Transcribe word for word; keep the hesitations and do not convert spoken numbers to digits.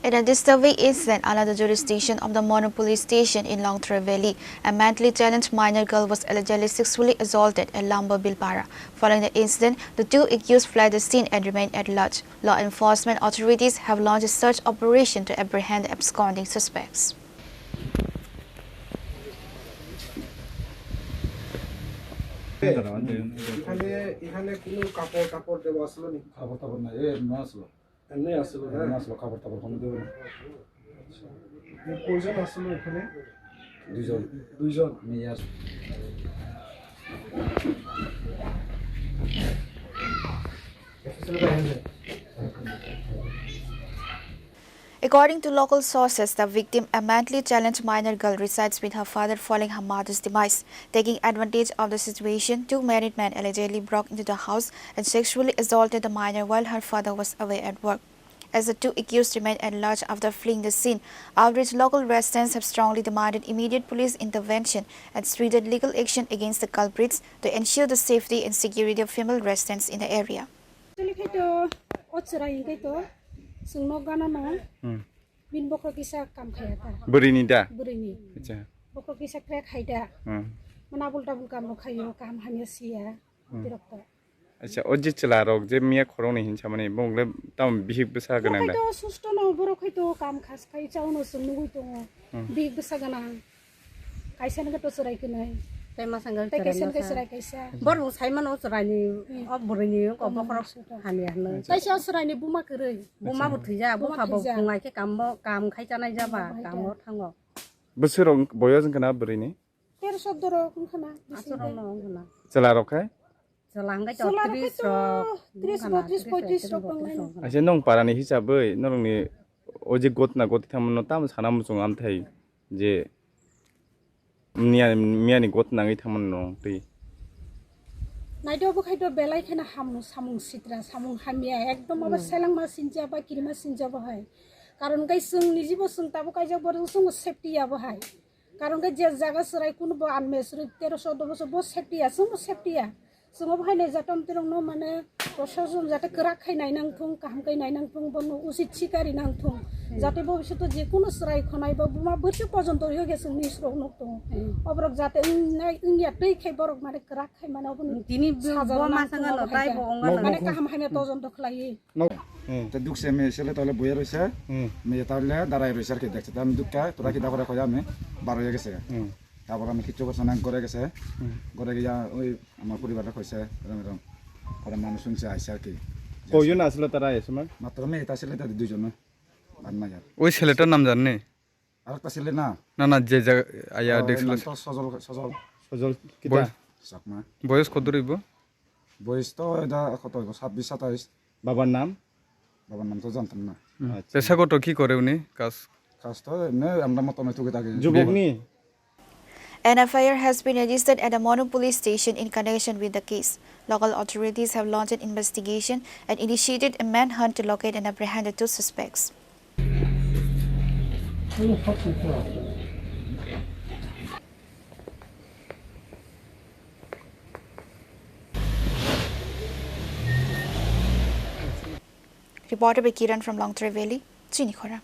In a disturbing incident under the jurisdiction of the Monu Police Station in Longtrai Valley, a mentally challenged minor girl was allegedly sexually assaulted at Lamba Bilpara. Following the incident, the two accused fled the scene and remained at large. Law enforcement authorities have launched a search operation to apprehend the absconding suspects. এখানে এখানে কোনো কাপড় টাপড় দেওয়া আসলো নি? কাপড় টাপড় নাই, এ, না আসলো। এমনি আসলো, এমনি হ্যাঁ। আসলো, কাপড় টাপড় কোনো দেবো না। এ, কয়জন আসলো এখানে? দুইজন। দুইজন। মেয়ে আসলো। According to local sources, the victim, a mentally challenged minor girl, resides with her father following her mother's demise. Taking advantage of the situation, two married men allegedly broke into the house and sexually assaulted the minor while her father was away at work. As the two accused remain at large after fleeing the scene, outraged local residents have strongly demanded immediate police intervention and stringent legal action against the culprits to ensure the safety and security of female residents in the area. Actually khai to o chwrai hwnkhe to chwng nok gana no. Hmm. Bini bokhorok kisa kam khaiya ta. Bwrwini da? Bwrwini. Acha. Bokhorok kisa crack hai da. Hmm. Mana abul tabul kam rok khaio, kam hamya siya. Hmm. Tirok to. Acha, o je chwla rok je miya khoroknwi hinsamani, bongole tamo bihik bwsa gwnang da? Borok hai to susto no, borok hai to kam khas khai chao no chwng nugui tongo. Hmm. Bihik bwsa gwnang. Kaisa no to chwrai kwnai. Tei masang tei kaisa no kaisa kaisa. Borok sai mano chwraini, hmm, o bwrwini ko bokhorok hamya hwnwi. Kaisa chwraini buma kwrwi. Buma bo thwijak, buma bupha bo thwijak. Phungai khe kam bo, kam khai chanai jaba, kam bo thango. Bwswk rok boyos wngkha na bwrwini? Tero soddo rok wngkha na, bisi. Aswk rok no wngkha na. Chwla rok khai? Chwla hwnkhe to chwla rok tris khai to rok, tris, wngkha na, botris, tris, poitris rok tonglaino. Acha, nwng parani hisabwi norokni o je gotna goti thangmano tamo sana muchungo amthai je miya, miyani gotna wngwi thangmano twi. Naito bo khai to belai kheno hamno samung sitra, samung hamya, ekdom abo hmm selengma sincha ba kirima sincha bo hai. Karon khai chwng nijibo chwng tabuk kaijak borok chwng safety ya bo hai. Karon khe je jaga chwrai kuno bo unmarried tero choudo bosor bo safety ya, chwng bo safety ya. Chwng bo hai nai jatom tirok no mane proshashan jate kwrak khai nai nang thung, kaham khai nai nang thung, bono usit sikari nang thung. Hmm. Jate bobishoto je kuno chwrai khonai ba buma bwrwi porjonto rwyo khe chwng news rok nuk tongo. Hmm. Oborok jate wng nai wngya twi khai borok mane kwrak khai mane obono tini bo sajagana masanga thung no tai bo ongma mane nang kaham hamya tojonto khlai. No. Hmm. Te dukse me sele tole boya roise. Hmm. Me tole darai roise ar ki dekse. Tam dukka tora ki dakora khoya me baro ye gese. Hmm. Tabor ami kichu gorsa nang gore gese. Hmm. Gore giya oi amar poribar khoise ram ram. Pore manuj sungse aise ar ki. Koijon asle tara aise ma? Matro me ta sele ta duijon na. Ban ma yar. Oi sele ta nam jan ni? Arekta sele na? Na, na, je jaga, aya, oh, desk nam lo. To Sojol, Sojol. Sojol, boy-, kita? Chakma. Boyos kotor ibo? Boyos to eda koto ibo, sabbish, satais. Babar nam? Babar nam to jantam na. Hmm. Acha. Peshagoto ki kore uni? Kas? Kas to emni amra moto me tuki taki. Jubok ni? An F I R has been registered at the Monu police station in connection with the case. Local authorities have launched an investigation and initiated a manhunt to locate and apprehend the two suspects. Reporter by Kiran from Longtrai Valley, Chini Khorang.